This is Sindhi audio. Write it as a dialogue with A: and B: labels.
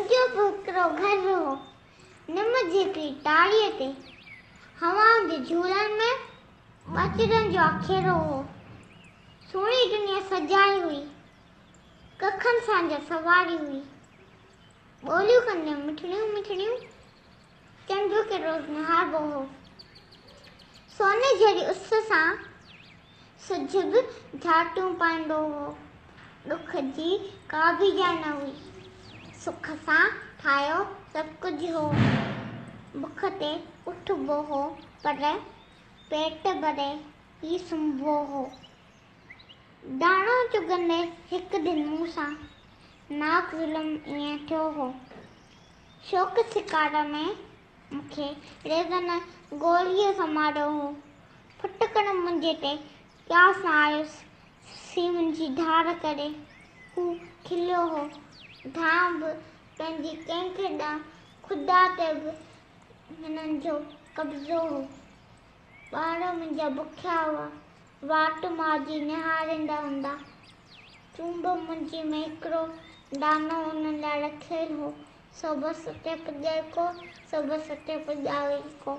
A: منهنجو به هڪڙو گهر هو، نم جي هڪڙي ٽاريء تي، هوائن جي جهولن ۾ ٻچڙن جو آکيرو هو. سهڻي دنيا سجائي هئي، ڪکن سان جا سنواري هئي. ٻوليون ڪندي مٺڙيون مٺڙيون، چنڊ کي روز نهاربو هو. سوني جهڙي اس سان سج به جهاٽيون پائيندو هو. ڏک جي ڪا به جاء نه هئي. سک سان ٺاهيو سڀ ڪجهه هو. بک تي اٿبو هو پر پيٽ ڀري ئي سمهبو هو. داڻو چڳندي هڪ ڏينهن مون سان ناحق ظلم ائين ٿيو هو. شوق شڪار ۾ مون کي ريزن گوليء سان ماريو هو. ڦٽڪڻ منهنجي تي قياس نه آيس. سي منهنجي ڌار ڪري هو کليو هو. ڌانء به پنهنجي ڪنهن کي ڏانهن خدا تي به هنن جو قبضو هو. ٻار منهنجا بکيا هئا. واٽ ماء جي نهاريندا هوندا. چونب منهنجي ۾ هڪڙو دانو انهن لاء رکيل هو. سو بس اتي پڄائي ڪو، سو بس اتي پڄائي ڪو.